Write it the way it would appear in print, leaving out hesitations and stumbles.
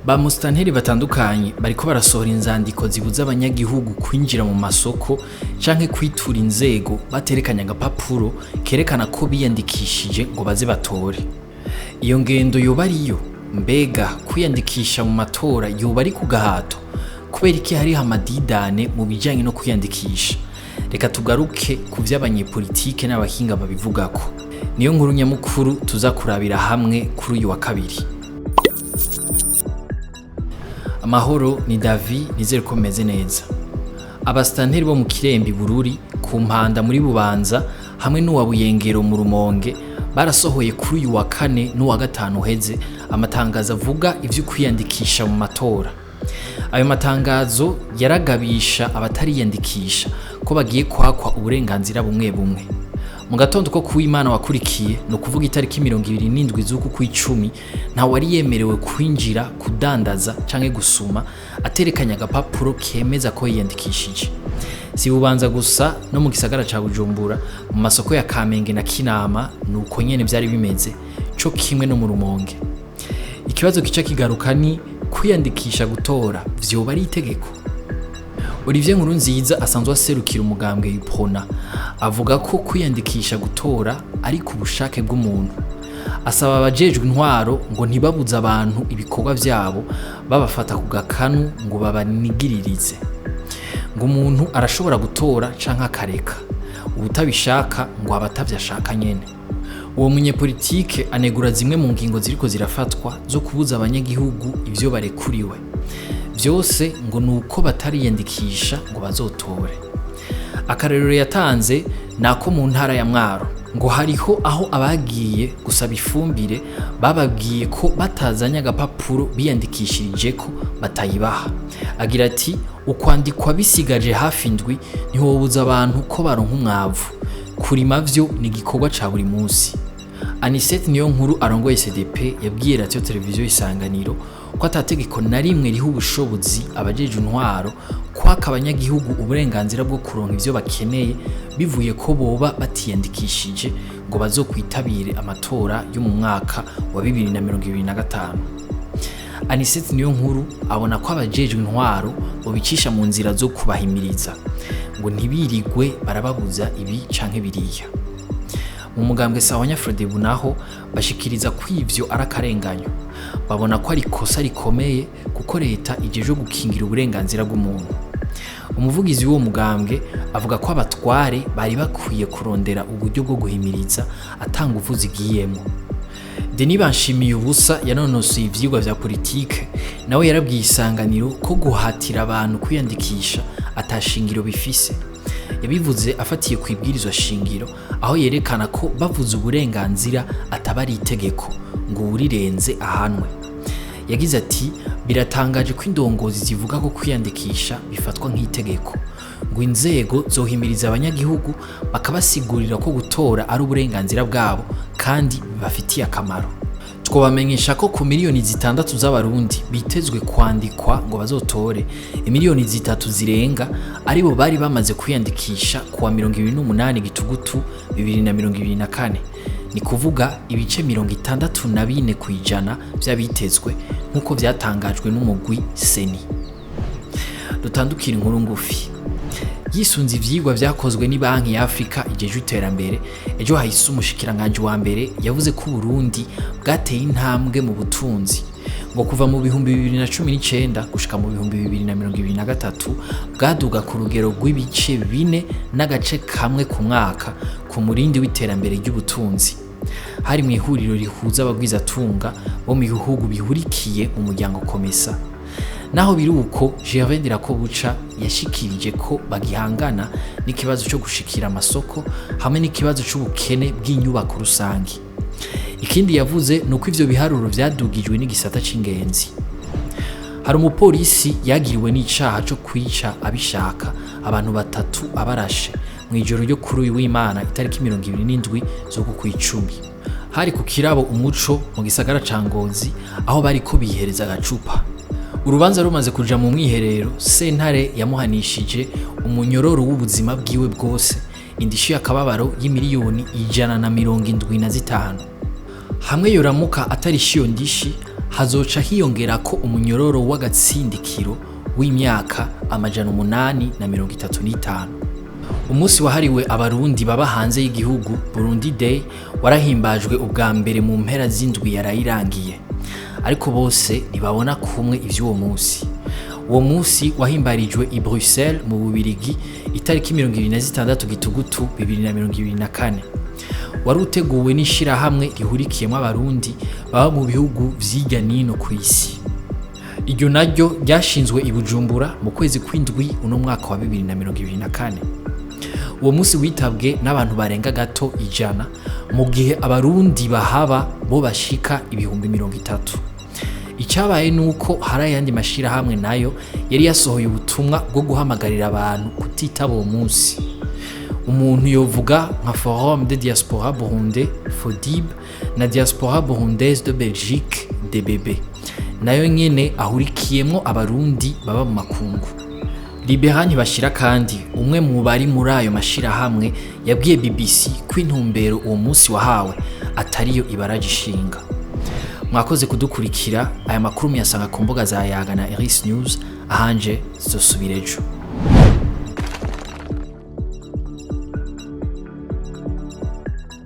Ba musitanteri batandukanye bariko barasohora inzandiko zibuza abanyagihugu kwinjira mu masoko canke kwitura inzego baterekanye agapapuro kerekana ko biyandikishije ngo baze batore. Iyo ngendo yoba ariyo? Mbega kwiyandikisha mu matora yoba ari ku gahato? Kubera iki hariho amadidane mu bijanye no kwiyandikisha? Reka tugaruke ku vy'abanyepolitike n'abahinga babivugako. Niyo nkuru nyamukuru tuza kurabira hamwe kuri uyu wa kabiri. Amahoro, ni Davi, nizere ko meze neza. Abasitanteri bo mu Kiremba i Bururi, ku Mpanda muri Bubanza hamwe n'uwa Buyengero mu Rumonge barasohoye kuri uyu wa kane n'uwa gatanu uheze amatangazo avuga ivyo kwiyandikisha mu matora. Ayo matangazo yaragabisha abatariyandikisha ko bagiye kwakwa uburenganzira bumwe bumwe. Mu gatondo ko kuw'Imana wakurikiye, ni ukuvuga itariki 27 z'uku kw'icumi, ntawari yemerewe kwinjira, kudandaza canke gusuma aterekanye agapapuro kemeza ko yiyandikishije. Si Bubanza gusa, no mu gisagara ca Bujumbura mu masoko ya Kamenge na Kinama ni uko nyene vyari bimeze, co kimwe no mu Rumonge. Ikibazo kica kigaruka ni: kwiyandikisha gutora vyoba ari itegeko? Olivier Nkurunziza asanzwe aserukira umugambwe Uprona avuga ko kwiyandikisha gutora ari ku bushake bw'umuntu. Asaba abajejwe intwaro ngo ntibabuze abantu ibikorwa vyabo babafata ku gakanu ngo babanigiririze. Ngo umuntu arashobora gutora canke akareka, uwutabishaka ngo aba atavyo ashaka nyene. Uwo munyepolitike anegura zimwe mu ngingo ziriko zirafatwa zo kubuza abanyagihugu ivyo barekuriwe vyose, ngo ni uko batariyandikisha ngo bazotore. Akarorero yatanze ni ako mu ntara ya Mwaro, ngo hariho aho abagiye gusaba ifumbire bababwiye ko batazanye agapapuro biyandikishirijeko batayibaha. Agira ati: "Ukwandikwa bisigaje hafi indwi, ntiwobuza abantu ko baronka umwavu. Kurima vyo ni igikorwa ca buri munsi." Anicet Niyonkuru arongoye CDP yabwiye Radiyo Televiziyo Isanganiro ko atategeko na rimwe riha ubushobozi abajejwe intwaro kwaka abanyagihugu uburenganzira bwo kuronka ivyo bakeneye bivuye ko boba batiyandikishije ngo bazokwitabire amatora yo mu mwaka wa 2025. Anicet Niyonkuru abona ko abajejwe intwaro bobicisha mu nzira zo kubahimiriza, ngo ntibirigwe barababuza ibi canke biriya. Mu mugambwe Sahwanya Frodebu naho bashikiriza ko ivyo ari akarenganyo. Babona ko ari ikosa rikomeye kuko leta ijejwe gukingira uburenganzira bw'umuntu. Umuvugizi w'uwo mugambwe avuga ko abatware bari bakwiye kurondera uburyo bwo guhimiriza ata nguvu zigiyemwo. Denis Banshimiye ubusa yanonosoye ivyigwa vya politike, nawe yarabwiye Isanganiro ko guhatira abantu kwiyandikisha ata shingiro bifise. Yabivuze afatiye ku ibwirizwa shingiro, aho yerekana ko bavuze uburenganzira ataba ari itegeko, ngo uwurirenze ahanwe. Yagize ati: "Biratangaje ko indongozi zivuga ko kwiyandikisha bifatwa nk'itegeko. Ngo inzego zohimiriza abanyagihugu bakabasigurira ko gutora ari uburenganzira bwabo kandi bibafitiye akamaro." Twobamenyesha ko ku miliyoni 6 z'Abarundi bitezwe kwandikwa ngo bazotore, imiliyoni 3 zirenga aribo bari bamaze kwiyandikisha kuwa 28 Gitugutu 2024, ni kuvuga ibice 64% vy'abitezwe, nk'uko vyatangajwe n'umugwi CENI. Dutandukira inkuru ngufi. Yisunze ivyigwa vyakozwe ni Banki ya Afrika ijejwe iterambere, ejo hahise umushikiranganji wa mbere yavuze ko Uburundi bwateye intambwe mu butunzi, ngo kuva mu 2019 gushika mu 2023 bwaduga ku rugero rw'ibice 4.1 ku mwaka ku murindi w'iterambere ry'ubutunzi. Hari mu ihuriro rihuza abagwizatunga bo mu bihugu bihurikiye mu muryango COMESA. Naho biri uko, Gervais Ndirakobuca yashikirije ko bagihangana n'ikibazo cyo gushikira amasoko hamwe n'ikibazo c'ubukene bw'inyubako rusangi. Ikindi yavuze ni uko ivyo biharuro vyadugijwe n'igisata c'ingenzi. Hari umupolisi yagiriwe n'icaha co kwica abishaka abantu batatu abarashe mu ijoro ryo kuri uyu w'Imana itariki 27 z'uku kw'icumi. Hari ku kirabo Umuco mu gisagara ca Ngozi, aho bariko bihereza agacupa. Urubanza rumaze kuja mu mwiherero, sentare yamuhanishije umunyororo w'ubuzima bwiwe bwose, indishi y'akababaro y'imiliyoni 175. Hamwe yoramuka atarishe iyo ndishi, Hazoca hiyongerako umunyororo w'agatsindikiro w'imyaka 835. Umunsi wahariwe Abarundi baba hanze y'igihugu, Burundi Day, warahimbajwe ubwa mbere mu mpera z'indwi yarayirangiye, ariko bose ntibabona kumwe ivy'uwo munsi. Uwo munsi wahimbarijwe i Bruxelles mu Bubirigi itariki 26 Gitugutu 2024. Wari uteguwe n'ishirahamwe rihurikiyemwo Abarundi baba mu bihugu vy'irya nino kw'isi. Iryo naryo ryashinzwe i Bujumbura mu kwezi kw'indwi uno mwaka wa 2024. Uwo munsi witabwe n'abantu barenga gato 100, mu gihe Abarundi bahaba bo bashika 30,000. Icyabaye ni uko hari ayandi mashirahamwe nayo yari yasohoye ubutumwa bwo guhamagarira abantu kutitaba uwo munsi. Umuntu yovuga nka Forum de Diaspora Burundais, FODIB, na Diaspora Burundaise de Belgique, DBB, nayo nyene ahurikiyemwo Abarundi baba mu makungu. Libera Ntibashira kandi, umwe mu bari muri ayo mashirahamwe, yabwiye BBC ko intumbero uwo munsi wahawe atariyo ibaraje ishinga. Mwakoze kudukurikira. Aya makuru muyasanga ku mbuga za Yaga na Iris News. Ahanje zosubira ejo.